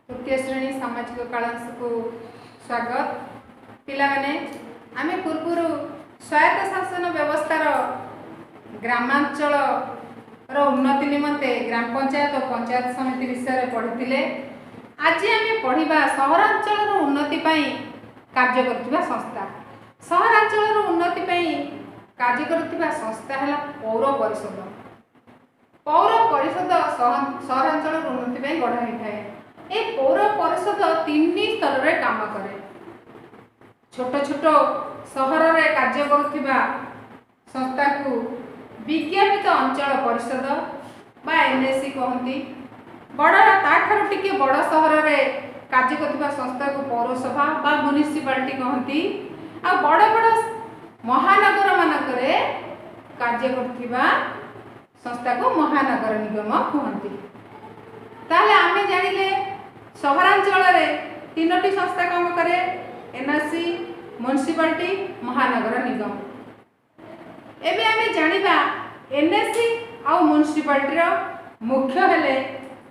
ତୃତୀୟ ଶ୍ରେଣୀ ସାମାଜିକ କାଳାଂଶକୁ ସ୍ୱାଗତ। ପିଲାମାନେ, ଆମେ ପୂର୍ବରୁ ସ୍ୱାୟତ୍ତ ଶାସନ ବ୍ୟବସ୍ଥାର ଗ୍ରାମାଞ୍ଚଳର ଉନ୍ନତି ନିମନ୍ତେ ଗ୍ରାମ ପଞ୍ଚାୟତ ଓ ପଞ୍ଚାୟତ ସମିତି ବିଷୟରେ ପଢ଼ିଥିଲେ। ଆଜି ଆମେ ପଢ଼ିବା ସହରାଞ୍ଚଳର ଉନ୍ନତି ପାଇଁ କାର୍ଯ୍ୟ କରୁଥିବା ସଂସ୍ଥା। ସହରାଞ୍ଚଳର ଉନ୍ନତି ପାଇଁ କାର୍ଯ୍ୟ କରୁଥିବା ସଂସ୍ଥା ହେଲା ପୌର ପରିଷଦ। ପୌର ପରିଷଦ ସହରାଞ୍ଚଳର ଉନ୍ନତି ପାଇଁ ଗଢ଼ା ହୋଇଥାଏ। ଏହି ପୌର ପରିଷଦ ତିନି ସ୍ତରରେ କାମ କରେ। ଛୋଟ ଛୋଟ ସହରରେ କାର୍ଯ୍ୟ କରୁଥିବା ସଂସ୍ଥାକୁ ବିଜ୍ଞାପିତ ଅଞ୍ଚଳ ପରିଷଦ ବା ଏନ୍ଏସି କହନ୍ତି। ବଡ଼ ତାଠାରୁ ଟିକେ ବଡ଼ ସହରରେ କାର୍ଯ୍ୟ କରୁଥିବା ସଂସ୍ଥାକୁ ପୌରସଭା ବା ମ୍ୟୁନିସିପାଲିଟି କହନ୍ତି। ଆଉ ବଡ଼ ବଡ଼ ମହାନଗର ମାନଙ୍କରେ କାର୍ଯ୍ୟ କରୁଥିବା ସଂସ୍ଥାକୁ ମହାନଗର ନିଗମ କୁହନ୍ତି। ତାହେଲେ ଆମେ ଜାଣିଲେ ସହରାଞ୍ଚଳରେ ତିନୋଟି ସଂସ୍ଥା କାମ କରେ, ଏନ୍ଆରସି, ମ୍ୟୁନିସିପାଲିଟି, ମହାନଗର ନିଗମ। ଏବେ ଆମେ ଜାଣିବା ଏନ୍ଏସି ଆଉ ମ୍ୟୁନିସିପାଲିଟିର ମୁଖ୍ୟ ହେଲେ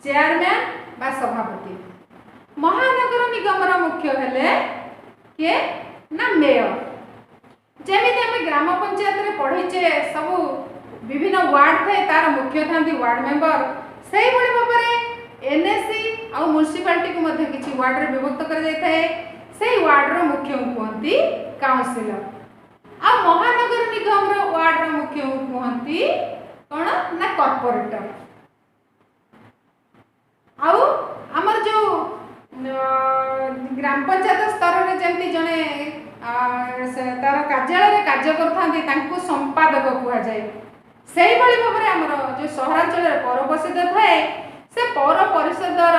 ଚେୟାରମ୍ୟାନ୍ ବା ସଭାପତି, ମହାନଗର ନିଗମର ମୁଖ୍ୟ ହେଲେ କିଏ ନା ମେୟର। ଯେମିତି ଆମେ ଗ୍ରାମ ପଞ୍ଚାୟତରେ ପଢ଼ିଛେ, ସବୁ ବିଭିନ୍ନ ୱାର୍ଡ ଥାଏ, ତାର ମୁଖ୍ୟ ଥାନ୍ତି ୱାର୍ଡ ମେମ୍ବର, ସେଇଭଳି ଭାବରେ ଏନ୍ଏସି ଆଉ ମ୍ୟୁନିସିପାଲିଟିକୁ ମଧ୍ୟ କିଛି ୱାର୍ଡରେ ବିଭକ୍ତ କରାଯାଇଥାଏ। ସେଇ ୱାର୍ଡର ମୁଖ୍ୟଙ୍କୁ କୁହନ୍ତି କାଉନସିଲର, ଆଉ ମହାନଗର ନିଗମର ୱାର୍ଡର ମୁଖ୍ୟଙ୍କୁ କୁହନ୍ତି କ'ଣ ନା କର୍ପୋରେଟର। ଆଉ ଆମର ଯେଉଁ ଗ୍ରାମ ପଞ୍ଚାୟତ ସ୍ତରରେ ଯେମିତି ଜଣେ ତାର କାର୍ଯ୍ୟାଳୟରେ କାର୍ଯ୍ୟ କରୁଥାନ୍ତି, ତାଙ୍କୁ ସମ୍ପାଦକ କୁହାଯାଏ, ସେଇଭଳି ଭାବରେ ଆମର ଯେଉଁ ସହରାଞ୍ଚଳରେ ପୌର ପରିଷଦ ଥାଏ, ସେ ପୌର ପରିଷଦର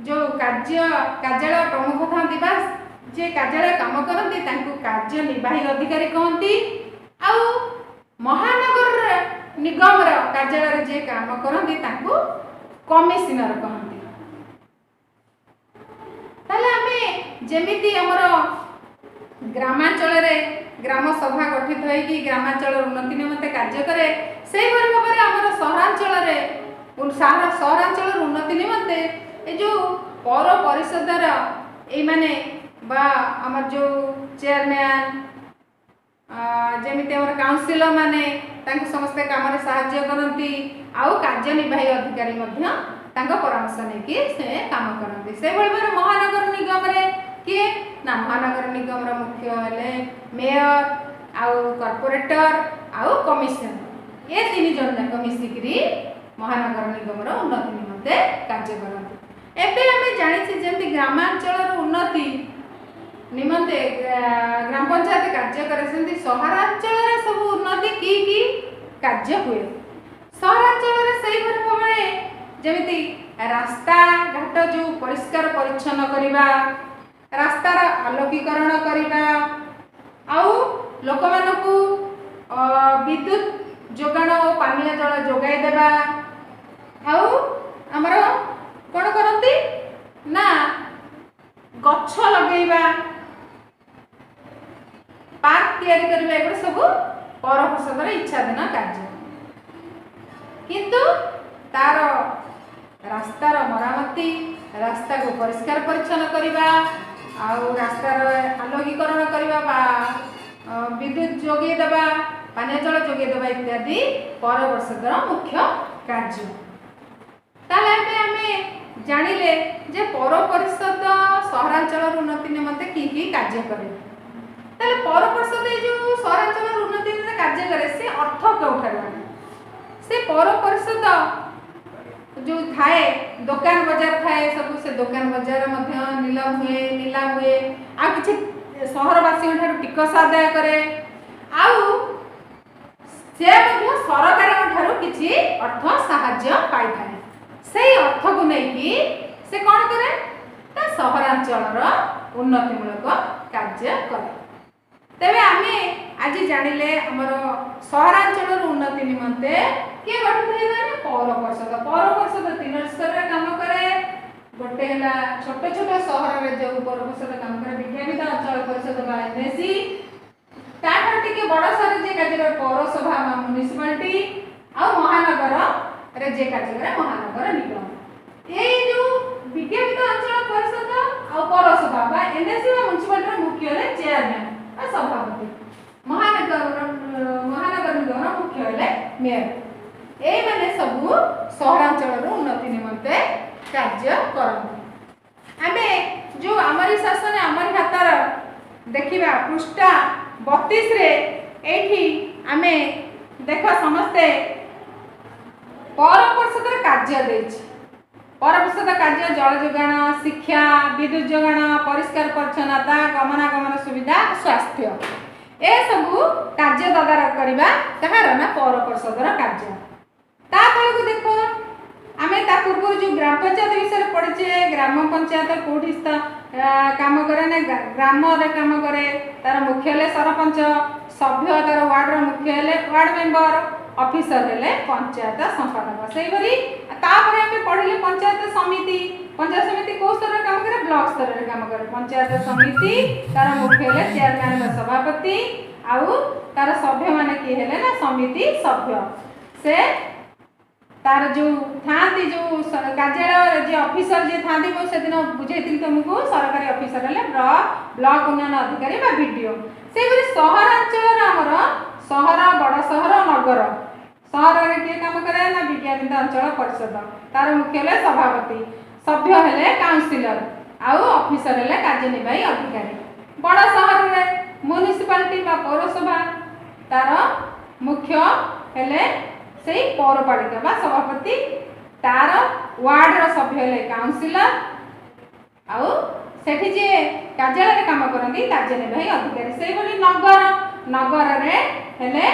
ଯେଉଁ କାର୍ଯ୍ୟାଳୟ ପ୍ରମୁଖ ଥାନ୍ତି ବା ଯିଏ କାର୍ଯ୍ୟାଳୟ କାମ କରନ୍ତି, ତାଙ୍କୁ କାର୍ଯ୍ୟନିର୍ବାହୀ ଅଧିକାରୀ କହନ୍ତି। ଆଉ ମହାନଗର ନିଗମର କାର୍ଯ୍ୟାଳୟରେ ଯିଏ କାମ କରନ୍ତି, ତାଙ୍କୁ କମିଶନର କହନ୍ତି। ତାହେଲେ ଆମେ ଯେମିତି ଆମର ଗ୍ରାମାଞ୍ଚଳରେ ଗ୍ରାମ ସଭା ଗଠିତ ହୋଇକି ଗ୍ରାମାଞ୍ଚଳର ଉନ୍ନତି ନିମନ୍ତେ କାର୍ଯ୍ୟ କରେ, ସେଇଭଳି ଭାବରେ ଆମର ସହରାଞ୍ଚଳର ଉନ୍ନତି ନିମନ୍ତେ ଏ ଯେଉଁ ପୌର ପରିଷଦର ଏଇମାନେ ବା ଆମର ଯେଉଁ ଚେୟାରମ୍ୟାନ୍, ଯେମିତି ଆମର କାଉନସିଲର ମାନେ ତାଙ୍କୁ ସମସ୍ତେ କାମରେ ସାହାଯ୍ୟ କରନ୍ତି, ଆଉ କାର୍ଯ୍ୟନିର୍ବାହୀ ଅଧିକାରୀ ମଧ୍ୟ ତାଙ୍କ ପରାମର୍ଶ ନେଇକି ସେ କାମ କରନ୍ତି। ସେଇଭଳି ଭାବରେ ମହାନଗର ନିଗମରେ କିଏ ନା ମହାନଗର ନିଗମର ମୁଖ୍ୟ ହେଲେ ମେୟର, ଆଉ କର୍ପୋରେଟର ଆଉ କମିଶନର। ଏ ତିନି ଜଣ ଯାକ ମିଶିକିରି ମହାନଗର ନିଗମର ଉନ୍ନତି ନିମନ୍ତେ କାର୍ଯ୍ୟ କରନ୍ତି। ଏବେ ଆମେ ଜାଣିଛେ, ଯେମିତି ଗ୍ରାମାଞ୍ଚଳର ଉନ୍ନତି ନିମନ୍ତେ ଗ୍ରାମ ପଞ୍ଚାୟତ କାର୍ଯ୍ୟ କରେ, ସେମିତି ସହରାଞ୍ଚଳରେ ସବୁ ଉନ୍ନତି କି କି କାର୍ଯ୍ୟ ହୁଏ ସହରାଞ୍ଚଳରେ? ସେଇପରି ଭାବରେ ଯେମିତି ରାସ୍ତାଘାଟ ଯେଉଁ ପରିଷ୍କାର ପରିଚ୍ଛନ୍ନ କରିବା, ରାସ୍ତାର ଆଲୋକୀକରଣ କରିବା, ଆଉ ଲୋକମାନଙ୍କୁ ବିଦ୍ୟୁତ ଯୋଗାଣ ଓ ପାନୀୟ ଜଳ ଯୋଗାଇ ଦେବା, ଆଉ ଆମର କ'ଣ କରନ୍ତି ନା ଗଛ ଲଗେଇବା, ପାର୍କ ତିଆରି କରିବା, ଏଗୁଡ଼ା ସବୁ ପୌର ପରିଷଦର ଇଚ୍ଛାଧୀନ କାର୍ଯ୍ୟ। କିନ୍ତୁ ତାର ରାସ୍ତାର ମରାମତି, ରାସ୍ତାକୁ ପରିଷ୍କାର ପରିଚ୍ଛନ୍ନ କରିବା, ଆଉ ରାସ୍ତାର ଆଲୋକୀକରଣ କରିବା ବା ବିଦ୍ୟୁତ ଯୋଗାଇ ଦେବା, ପାନୀୟ ଜଳ ଯୋଗାଇ ଦେବା ଇତ୍ୟାଦି ପୌର ପରିଷଦର ମୁଖ୍ୟ କାର୍ଯ୍ୟ। ତାହେଲେ ଏବେ ଆମେ ଜାଣିଲେ ଯେ ପୌର ପରିଷଦ ସହରାଞ୍ଚଳର ଉନ୍ନତି ନିମନ୍ତେ କି କି କାର୍ଯ୍ୟ କରେ। ତାହେଲେ ପୌର ପରିଷଦ ଏଇ ଯେଉଁ ସହରାଞ୍ଚଳର ଉନ୍ନତି ନିମନ୍ତେ କାର୍ଯ୍ୟ କରେ, ସେ ଅର୍ଥ କେଉଁଠାରୁ ଆଣେ? ସେ ପୌର ପରିଷଦ ଯେଉଁ ଥାଏ, ଦୋକାନ ବଜାର ଥାଏ ସବୁ, ସେ ଦୋକାନ ବଜାର ମଧ୍ୟ ନିଲାମ ହୁଏ, ଆଉ କିଛି ସହରବାସୀଙ୍କ ଠାରୁ ଟିକସ ଆଦାୟ କରେ, ଆଉ ସେ ମଧ୍ୟ ସରକାରଙ୍କ ଠାରୁ କିଛି ଅର୍ଥ ସାହାଯ୍ୟ ପାଇଥାଏ। ସେଇ ଅର୍ଥକୁ ନେଇକି ସେ କ'ଣ କରେ ନା ସହରାଞ୍ଚଳର ଉନ୍ନତିମୂଳକ କାର୍ଯ୍ୟ କରେ। ତେବେ ଆମେ ଆଜି ଜାଣିଲେ ଆମର ସହରାଞ୍ଚଳର ଉନ୍ନତି ନିମନ୍ତେ କିଏ ଗଠିତ ହେଇଥାଏ ନା ପୌର ପରିଷଦ। ପୌର ପରିଷଦ ତିନୋଟି ସ୍ତରରେ କାମ କରେ। ଗୋଟେ ହେଲା ଛୋଟ ଛୋଟ ସହରରେ ଯେଉଁ ପୌର ପରିଷଦ କାମ କରେ, ବିଜ୍ଞାପିତ ଅଞ୍ଚଳ ପରିଷଦ ବା ଏନ୍ଏସି, ତାଠାରୁ ଟିକେ ବଡ଼ ସହରରେ ଯିଏ କାର୍ଯ୍ୟ କରେ ପୌରସଭା ବା ମ୍ୟୁନିସିପାଲିଟି, ଆଉ ମହାନଗରରେ ଯିଏ କାର୍ଯ୍ୟ କରେ ମହାନଗର ନିଗମ। ଏଇ ଯେଉଁ ବିଜ୍ଞାପିତ ଅଞ୍ଚଳ ପରିଷଦ ଆଉ ପୌରସଭା ବା ଏନଏସି ବା ମ୍ୟୁନିସିପାଲିଟିର ମୁଖ୍ୟ ହେଲେ ଚେୟାରମ୍ୟାନ ବା ସଭାପତି। ମହାନଗର ନିଗମର ମୁଖ୍ୟ ହେଲେ ମେୟର। ଏଇମାନେ ସବୁ ସହରାଞ୍ଚଳର ଉନ୍ନତି ନିମନ୍ତେ କାର୍ଯ୍ୟ କରନ୍ତି। ଆମେ ଯେଉଁ ଆମରି ଶାସନ ଆମରି ହାତର ଦେଖିବା ପୃଷ୍ଠା 32ରେ, ଏଇଠି ଆମେ ଦେଖ ସମସ୍ତେ, ପୌର ପରିଷଦର କାର୍ଯ୍ୟ ଦେଇଛି। ପୌର ପରିଷଦ କାର୍ଯ୍ୟ ଜଳ ଯୋଗାଣ, ଶିକ୍ଷା, ବିଦ୍ୟୁତ ଯୋଗାଣ, ପରିଷ୍କାର ପରିଚ୍ଛନ୍ନତା, ଗମନାଗମନ ସୁବିଧା, ସ୍ୱାସ୍ଥ୍ୟ, ଏସବୁ କାର୍ଯ୍ୟ ତଦାରଖ କରିବା କାହାର ନା ପୌର ପରିଷଦର କାର୍ଯ୍ୟ। ତା ତଳକୁ ଦେଖ, ଆମେ ତା ପୂର୍ବରୁ ଯେଉଁ ଗ୍ରାମ ପଞ୍ଚାୟତ ବିଷୟରେ ପଢ଼ିଛେ, ଗ୍ରାମ ପଞ୍ଚାୟତ କେଉଁଠି କାମ କରେ ନା ଗ୍ରାମରେ କାମ କରେ। ତାର ମୁଖ୍ୟ ହେଲେ ସରପଞ୍ଚ, ସଭ୍ୟ ତାର ୱାର୍ଡର ମୁଖ୍ୟ ହେଲେ ୱାର୍ଡ ମେମ୍ବର, ଅଫିସର ହେଲେ ପଞ୍ଚାୟତ ସମ୍ପାଦକ। ସେହିପରି ତାପରେ ଆମେ ପଢ଼ିଲେ ପଞ୍ଚାୟତ ସମିତି। ପଞ୍ଚାୟତ ସମିତି କେଉଁ ସ୍ତରରେ କାମ କରେ? ବ୍ଲକ ସ୍ତରରେ କାମ କରେ ପଞ୍ଚାୟତ ସମିତି। ତାର ମୁଖ୍ୟ ହେଲେ ଚେୟାରମ୍ୟାନ ବା ସଭାପତି, ଆଉ ତାର ସଭ୍ୟମାନେ କିଏ ହେଲେ ନା ସମିତି ସଭ୍ୟ। ସେ ତାର ଯେଉଁ ଥାଆନ୍ତି, ଯେଉଁ କାର୍ଯ୍ୟାଳୟରେ ଯିଏ ଅଫିସର ଯିଏ ଥାଆନ୍ତି, ମୁଁ ସେଦିନ ବୁଝେଇଥିଲି ତୁମକୁ, ସରକାରୀ ଅଫିସର ହେଲେ ବ୍ଲକ ଉନ୍ନୟନ ଅଧିକାରୀ ବା ବିଡିଓ। ସେହିପରି ସହରାଞ୍ଚଳର ଆମର ସହର, ବଡ଼ ସହର, ନଗର। ସହରରେ କିଏ କାମ କରେ ନା ବିଜ୍ଞାପିତ ଅଞ୍ଚଳ ପରିଷଦ। ତାର ମୁଖ୍ୟ ହେଲେ ସଭାପତି, ସଭ୍ୟ ହେଲେ କାଉନସିଲର, ଆଉ ଅଫିସର ହେଲେ କାର୍ଯ୍ୟନିର୍ବାହୀ ଅଧିକାରୀ। ବଡ଼ ସହରରେ ମ୍ୟୁନିସିପାଲିଟି ବା ପୌରସଭା, ତାର ମୁଖ୍ୟ ହେଲେ ସେଇ ପୌରପାଳିକା ବା ସଭାପତି, ତାର ୱାର୍ଡର ସଭ୍ୟ ହେଲେ କାଉନସିଲର, ଆଉ ସେଠି ଯିଏ କାର୍ଯ୍ୟାଳୟରେ କାମ କରନ୍ତି କାର୍ଯ୍ୟନିର୍ବାହୀ ଅଧିକାରୀ। ସେହିଭଳି ନଗର, ନଗରରେ ହେଲେ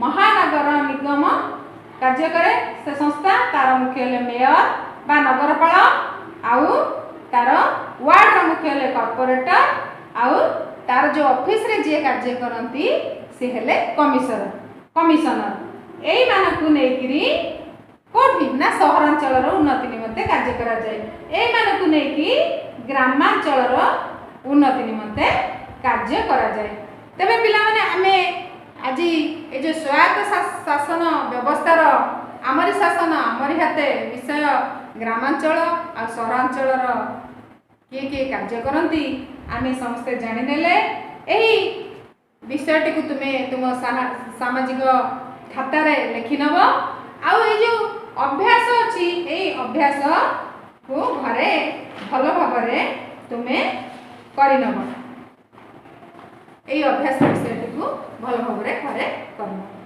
ମହାନଗର ନିଗମ କାର୍ଯ୍ୟ କରେ ସେ ସଂସ୍ଥା। ତାର ମୁଖ୍ୟ ହେଲେ ମେୟର ବା ନଗରପାଳ, ଆଉ ତାର ୱାର୍ଡର ମୁଖ୍ୟ ହେଲେ କର୍ପୋରେଟର, ଆଉ ତାର ଯେଉଁ ଅଫିସରେ ଯିଏ କାର୍ଯ୍ୟ କରନ୍ତି ସେ ହେଲେ କମିଶନର। ଏଇମାନଙ୍କୁ ନେଇକିରି କୋଉଠି ନା ସହରାଞ୍ଚଳର ଉନ୍ନତି ନିମନ୍ତେ କାର୍ଯ୍ୟ କରାଯାଏ। ଏଇମାନଙ୍କୁ ନେଇକି ଗ୍ରାମାଞ୍ଚଳର ଉନ୍ନତି ନିମନ୍ତେ କାର୍ଯ୍ୟ କରାଯାଏ। ତେବେ ପିଲାମାନେ, ଆମେ ଆଜି ଏ ଯେଉଁ ସ୍ୱାୟତ୍ତ ଶାସନ ବ୍ୟବସ୍ଥାର ଆମରି ଶାସନ ଆମରି ହାତେ ବିଷୟ, ଗ୍ରାମାଞ୍ଚଳ ଆଉ ସହରାଞ୍ଚଳର କିଏ କିଏ କାର୍ଯ୍ୟ କରନ୍ତି ଆମେ ସମସ୍ତେ ଜାଣିନେଲେ। ଏହି ବିଷୟଟିକୁ ତୁମେ ତୁମ ସାମାଜିକ ଖାତାରେ ଲେଖିନେବ, ଆଉ ଏଇ ଯେଉଁ ଅଭ୍ୟାସ ଅଛି, ଏଇ ଅଭ୍ୟାସକୁ ଘରେ ଭଲ ଭାବରେ ତୁମେ କରିନେବ। ଏଇ ଅଭ୍ୟାସ ବିଷୟଟିକୁ ଭଲ ଭାବରେ ଘରେ କରିନେବ।